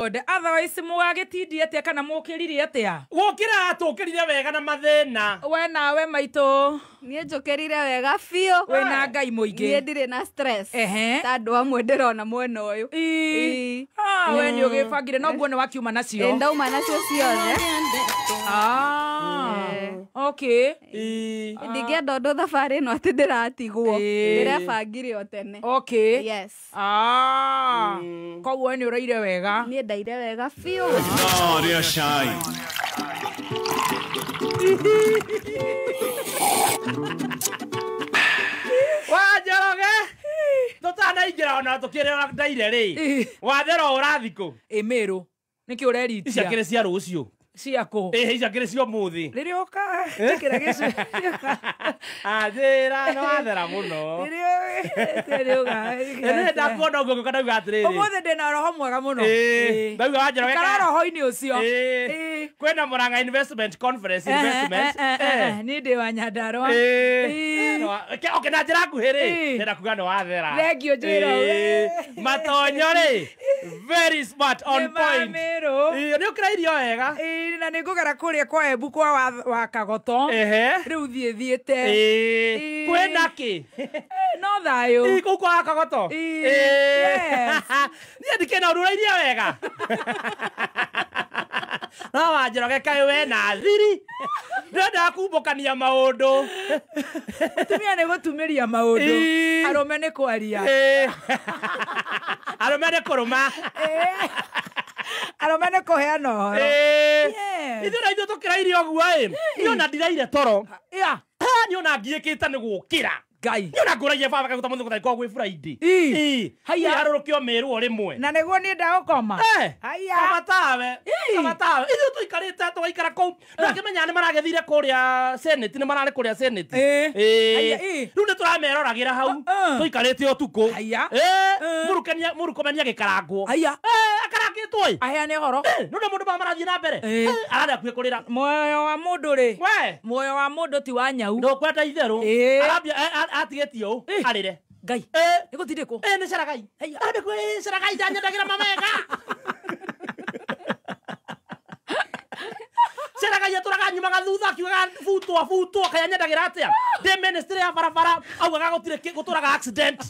Otherwise mũgagĩtindie atĩa kana mũkĩrire atĩa? Gũkĩra tũkĩrire wega na mathĩna. We nawe maitũ. Niĩ njũkĩrire wega biũ. Wĩna Ngai mũingĩ. Niĩ ndirĩ na stress. Ehe. Ta andũ amwe ndĩrona mwena ũyũ. Ii. Ah, we nĩ ũgĩbangire no nguo nĩ wakiuma nacio. Ĩ, ndauma nacio ciothe. Ah. Okay. Ii. Ndingĩenda ũndũ thabarĩ ĩno atĩ ndĩratigwo. Ĩ. Ndĩrebangire o tene. Okay. Yes. Ah. Koguo we nĩ ũraire wega. Niĩ ndaire wega biũ. Ithaa rĩa cai. Wa Njoroge. Tũtanaingĩra ona tũkĩrĩra ndaire rĩ. Ĩ. Wathera ũrathi kũ? Ĩ Mĩrũ. Nĩkĩ Ici ũreritia? akĩrĩ cia rũciũ. Ciakũ. Ĩ, ici akĩrĩ cia ũmũthĩ. Rĩrĩa ũka njĩkĩra gĩcu. Anjĩra nĩ wathera mũno. Rĩrĩa ũka. Ĩ, ndakuona ũguo ngĩũka ndauga atĩrĩrĩ. Ũmũthĩ ndĩna roho mwega mũno. Ĩ, ndauga wa Njoroge Ikara roho-inĩ ũcio. Ĩ. Ĩ. Kwĩna Murang'a Investment Conference Investment. Niĩ ndĩ wa Nyandarũa. Ĩ. Ĩ. Okay, na njĩra nguhĩ rĩ, Ĩ. ndĩrenda kuga nĩ wathera. Thengiũ njĩra. Ĩ. Matonyo rĩ, very smart on Nĩ ma point. Mĩrũ. Ĩ, nĩ ũkĩra irio wega. Ĩ, na nĩ ngũgera kũrĩa kwa Embu kwa wa Kagoto. Ehe. Rĩu thiĩ thiĩte. Ĩ. Ĩ. Kwĩna kĩ? No thayũ. Ĩ, kũu kwa Kagoto. Ĩ. Ĩ. Yes. Niĩ ndikĩna ũndũ ũrairie wega. No wa Njoroge kaĩ we na thiri. Ndĩrendaga kumbũkania maũndũ. Atumia nĩ gũtumĩria maũndũ. Ĩ. Arũme nĩ kwaria. Ĩ. Arũme nĩ kũrũma. Ĩ. Arũme nĩ kũheana ũhoro. Ĩ. Yes. Ithuĩ na ithuĩ tũkĩrairie ũguo ĩ. Niĩ ona ndiraire toro. Yeah. Niĩ ona ngiĩkĩte nĩ gũkĩra. Ngai. Niĩ ona ngũragia baba kaguta mũthĩ gũtarĩ gwĩ Friday. Ĩ. Ĩ. Haiya. Harũrũkio Mĩrũ o rĩmwe. Na nĩguo niĩ ndagũkoma. Eh. Haiya. Kaba tawe. Ĩ. Kaba tawe. Ithuĩ tũikarĩte tũgaikara kũu. Ndakĩmenya nĩ maragĩthire kũrĩa Senate, nĩ mararĩ kũrĩa Senate. Ĩ. Ĩ. Haiya, ĩ. Rĩu nĩ tũrameroragĩra hau. Tũikarĩte ũtukũ. Haiya. Ĩ. Mũrukemenia agĩkarangwo. Haiya. Ĩ, akarangĩtwo ĩ. Aheane ũhoro. Ĩ, nĩ ũndũ mũndũ maya marathiĩ na mbere. Ĩ. Ĩ, ararĩ hakuhĩ kũrĩra. Muoyo wa mũndũ rĩ. We. Muoyo wa mũndũ ti wa nyau. Ndũkwenda itherũ. Ĩ. Arambia atigĩtie ũũ. Ĩ. Arĩre. Ngai. Ĩ. Nĩ gũtindĩkwo. Ĩ, nĩ Ceragai. Arambia kuga, "Ĩ, Ceragai ndanyendagĩra mamega." Ceragai atũraga nyumaga thutha akiugaga butwo butwo kaĩ anyendagĩra atĩa? Ndĩ ministry ya barabara augaga gũtirĩ gũtũraga accident.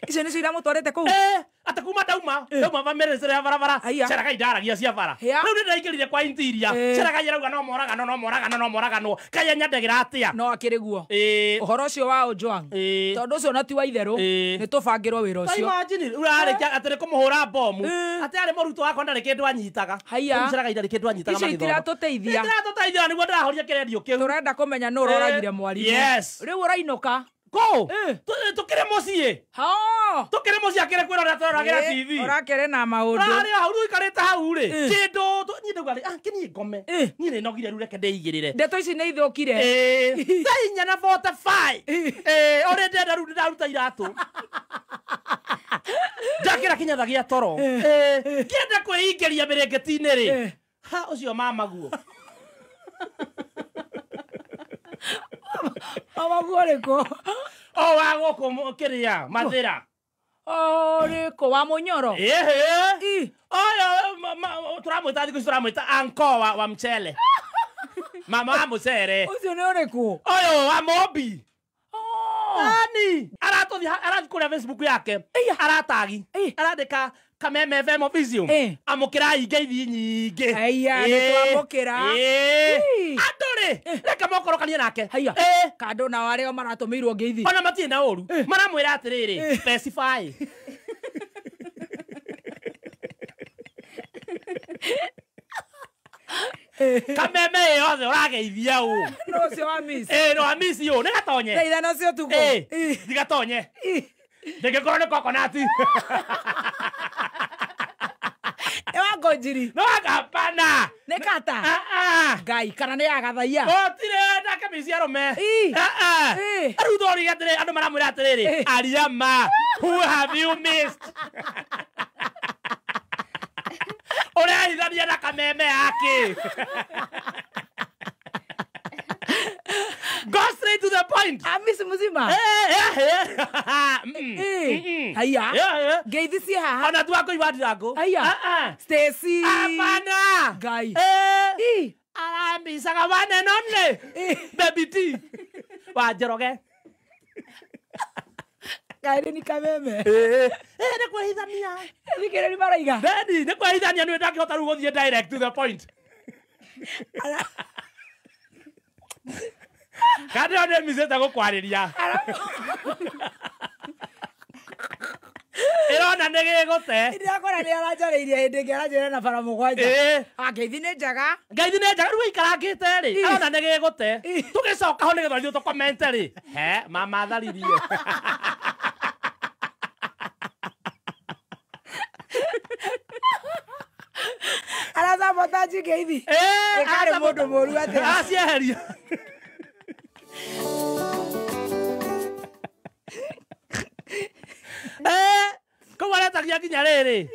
Icio nĩcio iramũtwarĩte kũu. Ĩ, atĩ kuma ndauma ba ministry ya barabara Haiya. Ceragai ndaragia cia bara. Hĩa. Rĩu nĩ ndĩraingĩrire kwa interior. Ĩ. Ceragai arauga no moragano no moragano no moragano kaĩ anyendagĩra atĩa? No akĩrĩ guo. Ĩ. Ũhoro ũcio wa Ojwang. Ĩ. Tondũ ũcio na ti wa itherũ. Ĩ. Nĩ tũbangĩrwo wĩra Ta ũcio. imagine rĩu arĩkia atĩ nĩ kũmũhũra bomu Ĩ. atĩ arĩ mũrutwo wakwa ndarĩ kĩndũ anyitaga. Haiya. Rĩu Ceragai ndarĩ kĩndũ anyitaga Icio magĩthoma. itiratũteithia. Itiratũteithia nĩguo ndĩrahoria kĩrendio kĩu. Tũrenda kũmenya nũ ũroragire mwarimũ. Yes. Rĩu ũrainũka. Kũ? Ĩ. Tũkĩrĩ mũciĩ. Ha. Tũkĩrĩ mũciĩ akĩrĩ kwĩrorera tũroragĩra Ĩ, TV. Ũrakĩrĩ na maũndũ. Ũrarĩ o hau rĩu ũikarĩte hau rĩ. Ĩ. Kĩndũ niĩ ndauga rĩ, ah, kĩ niĩ ngome. Ĩ. Niĩ nĩ nogire rĩu reke ndĩigĩrĩre. Ndeto ici nĩ ithũkire. Ĩ. Thaa inya na 45. Ĩ, ũrĩ ndĩrenda rĩu ndĩraruta iratũ. Ndakĩra kĩnyatha gĩa toro. Ĩ, ngĩenda kwĩingĩria mĩrĩngĩti-inĩ rĩ. Ĩ. Ha, ũcio mamaguo. Mamaguo ũrĩkũ? O wa gũkũ kĩrĩa, Mathĩra. Ũrĩkũ wa Mũnyoro? Ĩhĩ. Ĩ. Oyo tũramwĩta thikũ ici tũramwĩta anko wa mchele. Mama wa mũcere. Ũcio nĩ ũrĩkũ? Ũyũ wa Mobi. Oh. Ani. Aratũthiĩ arathiĩ kũrĩa Facebook yake. Ĩya. Aratagi. Ĩ. Arandĩka Kameme FM Official. Ĩ. Amũkĩrai ngeithi nyingĩ. Ĩya, nĩ twamũkĩra. Ĩ. Ĩ. Andũ rĩ, reke mokorokanie nake. Haiya. Ĩ. Kandũ nao arĩa maratũmĩirwo ngeithi. Ona matirĩ na ũru. Maramwĩra atĩrĩrĩ, specify. Kameme ĩ yothe ũrageithia ũ. No ũcio wa miss. Ĩ, no wa miss ũ, nĩ gatonye. Thaa ithano cia ũtukũ. Ĩ, Ĩ. ndigatonye. Ĩ. Ndĩngĩkorwo nĩ coconut. Nĩ wa Ngonjiri. No hapana. Nĩ kata. Ah ah. Ngai kana nĩ ya Gathaia. Gũtirĩ nake miss arũme. Ĩ. Ah ah. Ĩ. Rĩu tũrige atĩrĩ, andũ maramwĩra atĩrĩrĩ, Ĩ. aria ma, who have you missed? Ũrehithania na Kameme yake. Go straight to the point. point. Amisi muzima. Eh eh. Eh. Haya. Yeah. Ngeithi ciĩ haha. Ona tu akũigua ndirangu. Haya. Stacy. Hapana. Ngai. Eh. Aramicaga one and only. Baby T. Wa Njoroge. Ngai ni kameme. Eh. Eh, nĩ kwĩhithania. Thikĩrĩria maraiga. Daddy, nĩ kwĩhithania nĩ ndangĩhota rĩu gũthiĩ direct to the point. Kandi nĩ micĩte gũkwarĩria. Ĩrona nĩ gĩgũte. Ndĩrakora nĩ aranjarĩirie hĩndĩ ĩngĩ aranjĩra na bara mũgwanja. Ĩĩ. Ah, ngeithi nĩ njega. Ngeithi nĩ njega rĩu ĩikarangĩte rĩ. Arona nĩ gĩgũte. Tũgĩcoka ho nĩgetha ithuĩ tũkomente rĩ. He, mama tharirie. Arasabotage ngeithi. Ĩĩ, Ĩkarĩ mũndũ mũru atĩa. Acieheria. Eh, kũu aretagia nginya rĩrĩ.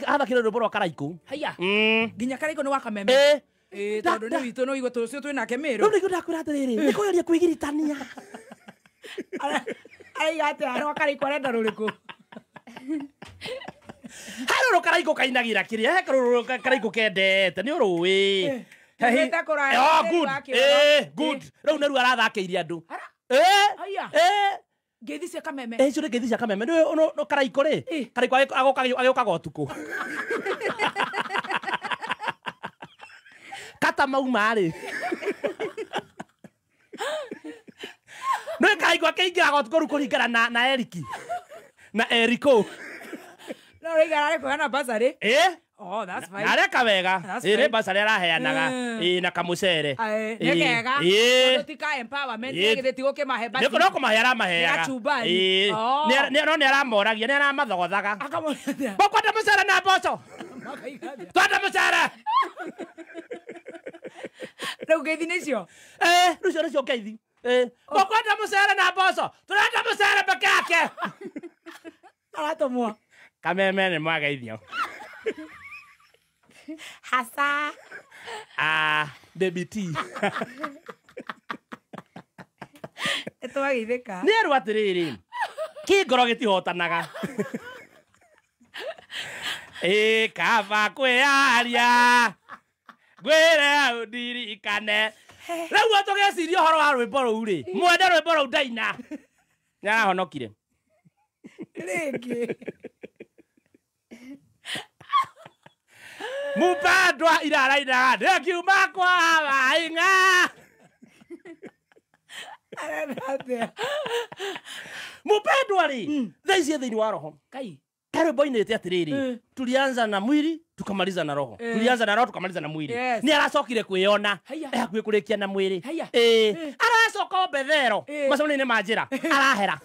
Athakire rwĩmbo rwa Karaikũ. Haya. Nginya Karaikũ nĩ wa kameme. Ĩĩ. Ĩĩ, tondũ nĩ witũ no igua tũcio twĩ nake Mĩrũ. Rĩu nĩguo ndakwĩra atĩrĩrĩ, nĩ kũgeria kwĩgiritania. Araiga atĩa rwa Karaikũ arenda rũrĩkũ? He rũrũ Karaikũ kainagĩra kĩrĩa, he rũrũ Karaikũ kendete, nĩ ũrũĩ. Nĩwĩte kũraya, Oh, tĩri good. wa kĩoro. Eh, good. Rĩu nĩruo arathakĩirie andũ. Ara. Eh. Haya. Eh. Ngeithi cia kameme. Eh, icio nĩ ngeithi cia kameme. Nĩ no Karaikũ rĩ. Karaikũ agĩũkaga ũtukũ. Kata mauma rĩ. Nĩ Karaikũ akĩingĩraga ũtukũ rĩu kũringana na Eriki. Na Eriko. No rĩiga ararĩ kũheana bursary. Eh? Oh, that's fine. Na areka wega. That's Ĩ nĩ fine. bursary araheanaga. Ĩ na kamũcere. Ae, nĩ kega. Ĩ. Tondũ ti ka empowerment, Ĩ. githĩ ti gũkĩmahe Nĩ no kũmahe aramaheaga. Nĩ gachumbari. Ĩ. Oh. No nĩ aramoragia, nĩ aramathogothaga. Akamoria atĩa? Mũkwenda mũcere na mboco? Makaiga atĩa? Twenda mũcere. Rĩu ngeithi nĩ icio? Eh, rĩu icio nĩcio ngeithi. Eh, mũkwenda mũcere na mboco? Tũrenda mũcere peke yake. Aratũmwo. Kameme nĩ mwageithio. Hasa. Ah, Baby T. Nĩ twageithĩka. Nĩ erwo atĩrĩrĩ, kĩngoro gĩtihotanaga. Ĩ kaba kwĩyaria ngwĩre ũndirikane. Rĩu tũgĩciria ũhoro wa rwĩmbo rũu rĩ, mwende rwĩmbo rũu ndaina. Nĩ arahonokire. Rĩngĩ. Mupendwa irarainaga ndĩkiuma kwa waing'a. Arenda atĩa? Mupendwa rĩ, thaa ici e thĩinĩ wa roho. Kai. Karwĩmbo inĩte atĩrĩrĩ, tulianza na mwili tukamaliza na roho. Tulianza na roho tukamaliza na mwili. Yes. Nĩ aracokire kwĩyona. Haya. E hakuhĩ kũrĩkia na mwĩrĩ. Haya. Ĩĩ. Aracoka o Bethero. Macemanio-inĩ ma njĩra. Arahera.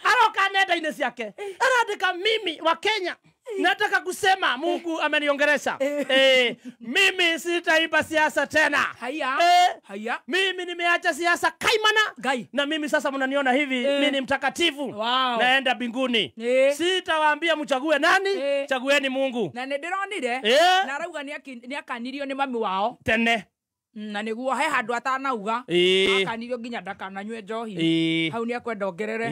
Aroka nenda-inĩ ciake. Arandĩka mimi wa Kenya. Nataka kusema Mungu ameniongeresha. Eh, mimi sitaimba siasa tena. Haya. Eh, Haya. mimi nimeacha siasa kaimana. Ngai. Na mimi sasa mnaniona hivi, mimi ni mtakatifu. Wow. Naenda mbinguni. Sitawaambia mchague nani, chagueni Mungu. Na nĩ ndĩronire. Na arauga nĩ akanirio nĩ mami wao. Tene. Na nĩguo he handũ atanauga. Akanirio nginya ndakananyue njohi. Hau nĩ akwenda ongerere.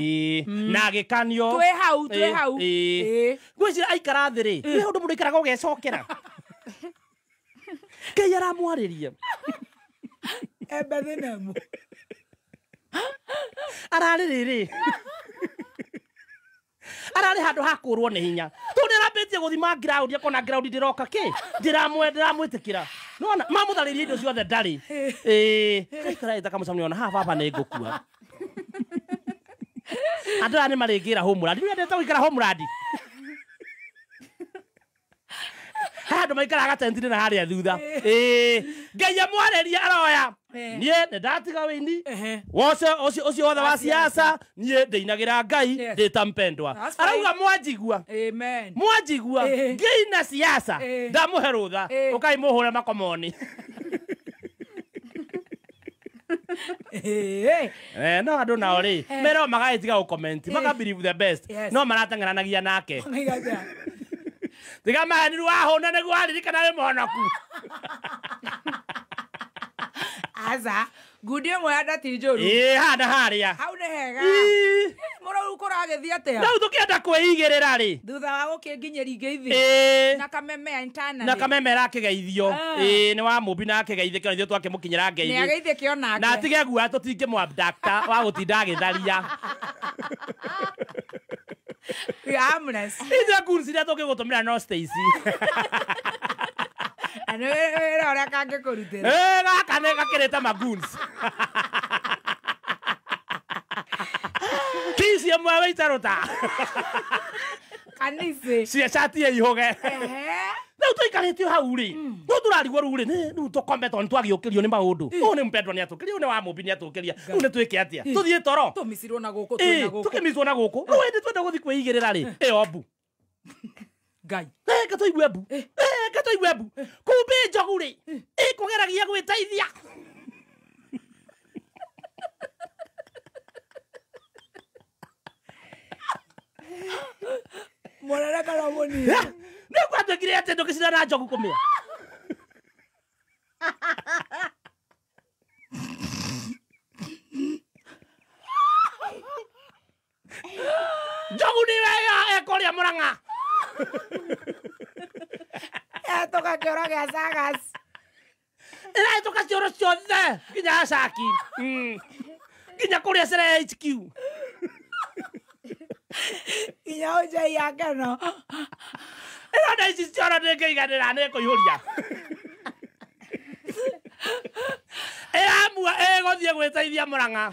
Na agĩkanio. Twĩ hau, twĩ hau. Ngwĩciria aikara thĩ rĩ, nĩ ũndũ mũndũ aikaraga ũgecokera. Ngai aramwarĩria. Embe thinemu. Ararĩ rĩrĩ. Ararĩ handũ ha kũrwo nĩ hinya. Tondũ nĩ arambĩtie gũthima ground, akona ground ndĩroka kĩ? Ndĩramwĩtĩkĩra. Nĩwona, mamũtharĩria indo ciothe ndarĩ. Ĩĩ, aikara ĩta kamũcemanio ona haha baba nĩ ngũkua. Andũ aya nĩ marĩngĩra homeland. Nĩ wendete gũikara homeland? Haha andũ maikaraga tent-inĩ na harĩa thutha. Ĩĩ, Ngai amwarĩria aroya. Niĩ nĩ ndatiga wĩini. Wocio ũcio wothe wa siasa, niĩ ndĩinagĩra Ngai ndĩ ta mpendwa. Arauga mwanjigua. Amen. Mwanjigua ngĩina siasa ndamũhe rũtha ũkai mũhũre makomoni. No andũ nao rĩ, merwo magagĩtiga gũcomment, maka believe the best. No marateng'eranagia nake. Tiga maheni wahũna nĩguo waririkana wĩ mũhonoku. Aza ngundi ĩmwe ya ndati njũru. Ĩĩ haha na harĩa. Hau nĩ hega. Ĩĩ. Mũrau kũragĩthiĩ atĩa? Rĩu tũkĩenda kwĩigĩrĩra rĩ. Thutha wa gũkĩnginyĩria ngeithi. Ĩĩ. Na kameme internally. Na kameme arakĩgeithio. Ĩĩ nĩ wa mũmbi na akĩgeithĩke ithuĩ twakĩmũkinyĩra ngeithi. Nĩ ageithĩke onake. Na atige guoya tũtingĩmũ-abducta wa gũtinda agĩtharia. We are harmless. Ithuĩ goons iria tũngĩgũtũmĩra no Stacy. Na nĩ wĩra ũrĩa kangĩkũrutĩra. Ĩĩ gaka nĩ gakĩrĩte magoons. Kici ĩmwe wĩitarũta. Kanisi. Cia cati ĩihũge. Rĩu tũikarĩte o hau rĩ. Rĩu tũrarigwo rĩu rĩ, rĩu tũkome tondũ nĩtwagĩũkĩrio nĩ maũndũ. Ũyũ nĩ mpendwa nĩatũkĩria, ũyũ nĩ wa mũmbi nĩatũkĩria. Rĩu nĩ twĩke atĩa? Tũthiĩ toro. Tũmicirwo na gũkũ, twĩ na gũkũ. Tũkĩmicwo na gũkũ. Rĩu hĩndĩ twenda gũthiĩ kwĩigĩrĩra rĩ, ĩyo mbu. Ngai. Reke tũigue mbu. Reke tũigue mbu. Kumbe njogu rĩ, ĩkũgeragia gwĩteithia. Mũnene kana mũnini? Nĩ gwatuĩkire atĩ ndũngĩcindana na njogu kũmĩa. Njogu nĩwe ĩkũrĩa Mũrang'a. Yahĩtũka kĩoro gĩa Sagas. Ĩrahĩtũka cioro ciothe nginya Caki. Nginya kũrĩa Cere HQ. Nginya ũnjai ya Keno. Ĩrona ici cioro ndĩngĩiganĩra nĩ ĩkũihũria. Ĩramua ĩgũthiĩ gwĩteithia Mũrang'a.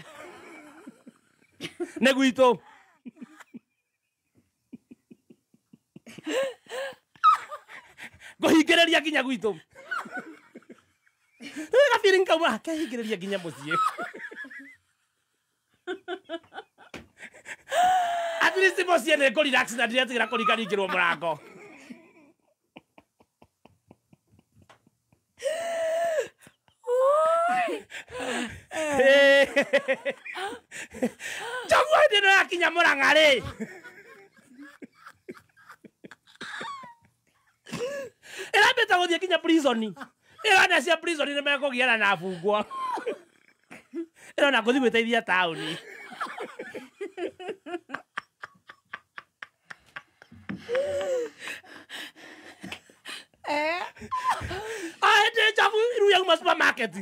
Nĩ gwitũ. Ngũhingĩrĩria nginya gwitũ. Rĩu ga feeling kauma kehingĩrĩria nginya mũciĩ. At least mũciĩ nĩ ngũ-relax na ndiretigĩra kũringaringĩrwo mũrango. Njogu hĩndĩ ĩno yakinya Mũrang'a rĩ. Ĩrambĩte gũthiĩ nginya prison. Ĩrona cia prison nĩ mekũgiana na abungwa. Ĩrona ngũthiĩ gwĩteithia taũni. Hĩndĩ njogu rĩu yauma supermarket.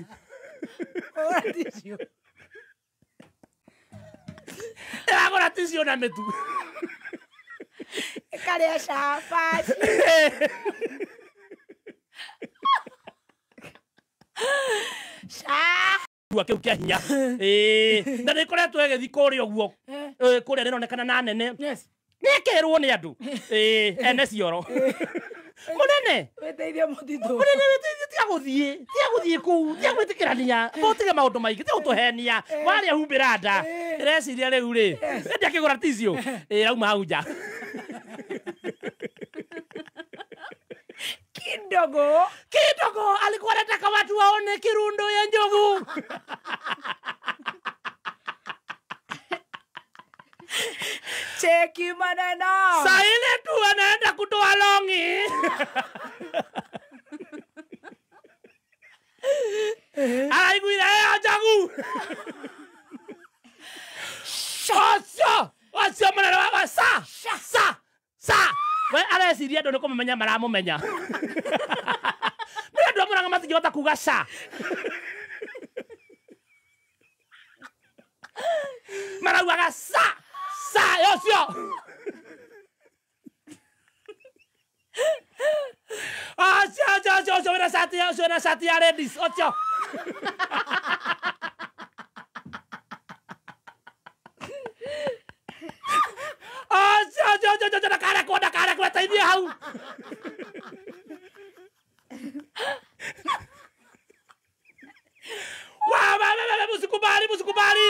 Kũgũra tissue. Ĩragũra tissue na mĩtu. Ĩkarĩa cabaci. Kĩu kĩa hinya. Ĩĩ, na nĩĩkoretwo ĩgĩthiĩ kũrĩa ũguo. Kũrĩa nĩĩronekana na nene. Yes. Nĩĩkerwo nĩ andũ. Ĩĩ, ene cioro. Mũnene. Wĩteithie mũtitũ. Mũnene wĩteithie, tiga gũthiĩ. Tiga gũthiĩ kũu, tiga gwĩtĩkĩrania. Ũtige maũndũ maingĩ, tiga gũtũhenia. Warĩa humbĩra nda. Ĩreciria rĩu rĩ. Ĩndĩ akĩgũra tissue. Ĩĩ, rauma hau nja. Kidogo. Kidogo alikuwa anataka watu waone kirundo ya njogu. Cheki maneno. Saa ile tu anaenda kutoa longi. Araiguire njogu. Ocio, ocio maneno wa sa sa sa. We areciria andũ nĩ kũmũmenya maramũmenya. Nĩ andũ a Mũrang'a matingĩhota kuga ca. Maraugaga sa sa ũcio. Ũcio ũcio ũcio ũcio wĩna cati ũcio wĩna cati ya ladies ũcio. Ũcio ũcio ũcio ũcio ndakarekwo ndakarekwo teithie hau. Wa wa wa musikubali musikubali.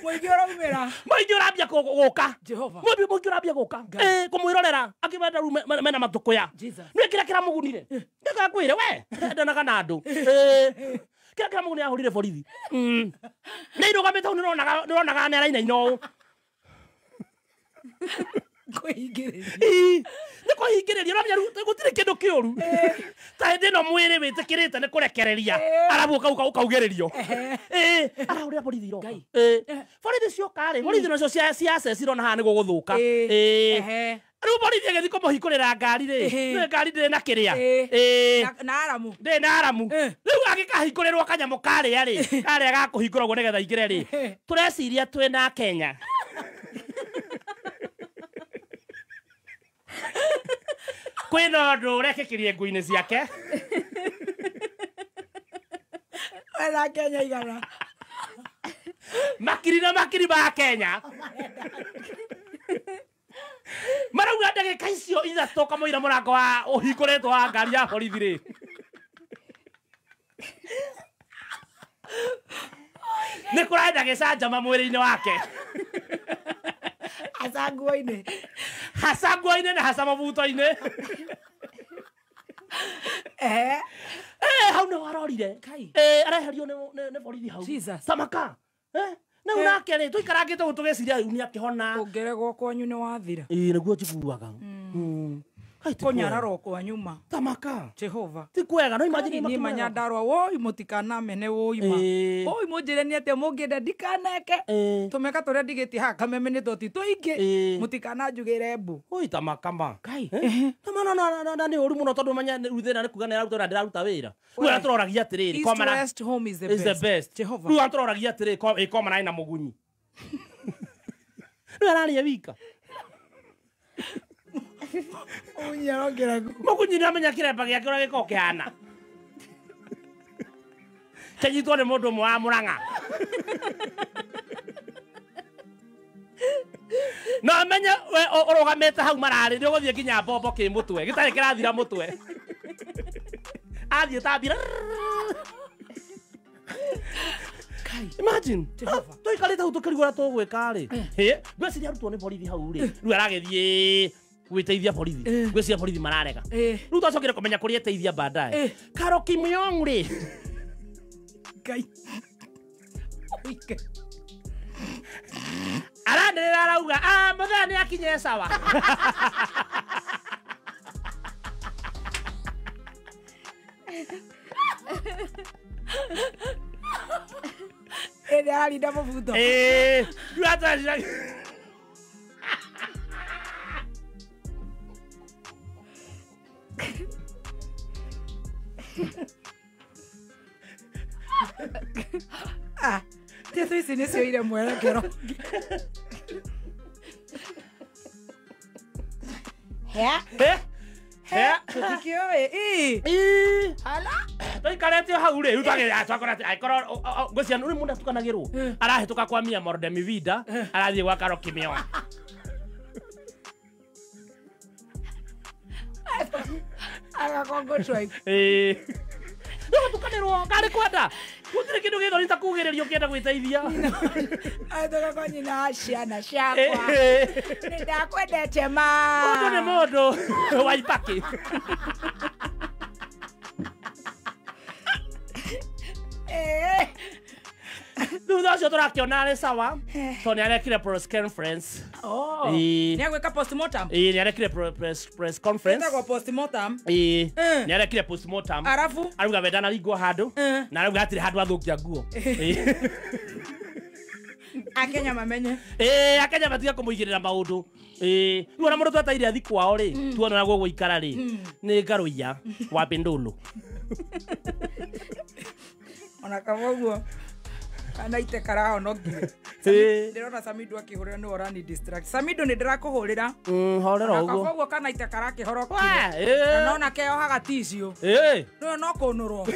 Mũingĩ ũraumĩra. Mũingĩ ũrambia gũka. Jehova. Mũingĩ ũrambia gũka. Kũmwĩrorera akĩmenda rĩu mena matũkũya. Jesus. Nĩ kĩrĩa kĩramũgunire. Ndĩgakwĩre we ndanaga na andũ. Kĩrĩa kĩramũgunire ahũrire borithi. Nĩ irũgamĩte hau nĩũronaga nĩ arainaina ũũ. Kũhingĩrĩria. Nĩ kũhingĩrĩria ũramenya rĩu gũtirĩ kĩndũ kĩũru ta hĩndĩ ĩno mwĩrĩ wĩtĩkĩrĩte nĩ kũrekereria arabu ũkaugĩrĩrio arahũrĩra borithi iroka borithi cioka rĩ borithi nacio cia cirona haha nĩ gũgũthũka rĩu borithi ĩgĩthiĩ kũmũhingũrĩra ngari rĩ nĩ ngari ndĩrĩ na kĩrĩa na aramu ndĩrĩ na aramu rĩu angĩkahingũrĩrwo kanyamũ karĩa rĩ karĩa gakũhingũragwo nĩgetha aingĩre rĩ tũreciria twĩna Kenya kwĩna ũndũ ũrekĩkĩrie nguo-inĩ ciake wena Kenya igana makiri na makiri ma Kenya marauga ndagĩka icio ithatũ kamũira mũrango wa ũhingũrĩtwo wa ngari ya borithi rĩ nĩ kũrenda gĩcanjama mwĩrĩ-inĩ wake hasa nguo-inĩ hasa nguo-inĩ na hasa mabuto-inĩ hau nĩho arorire areherio nĩ borithi hau tamaka rĩu nake rĩ tũikarangĩte ũguo tũgĩciria rĩu nĩakĩhona ũngeregwo kwanyu nĩ wathira ĩĩ nĩguo njiguaga kũnyararwo kwa nyuma tamaka Jehova ti kwega no imagine niĩ manyandarwa woi mũtikanamene woi ma woi mũnjĩre nĩ atĩa mũngĩenda ndikaneke tũmeka tũrĩa ndigĩtie haha kameme nĩ toti tũingĩ mũtikananjugĩre mbu oi tamaka ma na nĩ ũru mũno tondũ menya rĩu thĩna nĩ kuga nĩ araruta wĩra ndĩraruta wĩra rĩu arĩa tũroragia atĩrĩrĩ East West home is the best Jehova rĩu arĩa tũroragia atĩrĩrĩ ĩkoma na mũgunyi rĩu ararĩa wika mũgunyi nĩ amenya kĩremba gĩake ũrĩa gĩkoragwo kĩhana kĩnyitwo nĩ mũndũ ũmwe wa Mũrang'a no amenye we ũrũgamĩte hau mararĩ nĩ ũgũthiĩ nginya mbombo kĩ mũtwe gĩtarĩ kĩrathira mũtwe athiĩ tambira imagine tũikarĩte hau tũkĩrigwo ũrĩa tũgwĩka rĩ ngwĩciria arutwo nĩ borithi hau rĩ rĩu aragĩthiĩ gwĩteithia borithi ngwĩciria borithi mararega rĩu twacokire kũmenya kũrĩa eteithia baadaye Karo Kimyong rĩ Ngai aranĩrĩra arauga mũthenya nĩ akinye sawa ĩrĩa ararinda mũbuto rĩu atwacira Tieto ici nĩ cioire mwerekero tũtikĩũĩ tũikarĩte o hau rĩ rĩu twakora angĩkorwo ngwĩciria rĩu mũndũ atukanagĩrwo arahĩtũka kwa Mia Morde Mivida arathiĩ gwa Karo Kimyong agakongo tribe rĩu gũtukanĩrwo ngarĩ kwenda gũtirĩ kĩndũ gĩthoni ta kugĩrĩrio ũkĩenda gwĩteithia ahĩtũka kwa nyina wa ciana ciakwa nĩ ndakwendete ma mũndũ nĩ mũndũ wa ibaki thutha ũcio tũrakĩona arĩ sawa tondũ nĩ arekire press conference nĩ agwĩka postmortem nĩ arekire press conference ĩtagwo postmortem nĩ arekire postmortem arabu arauga we ndanaringwo handũ na arauga hatirĩ handũ athũkia nguo Akenya mamenye Akenya matige kũmũigĩrĩra maũndũ rĩu ona mũndũ twetaire athi kwao rĩ tuona ũrĩa gũgũikara rĩ nĩ Ngarũiya wa Bindũlũ ona kaba ũguo kana ite karahonokire ndĩrona Samido akĩhũrĩra nĩwe ũrani distract Samido nĩ ndĩrakũhũrĩra horera kaba ũguo ũguo kana ite karakĩhorokire na nona keohaga tissue nĩwe no kũnũrwo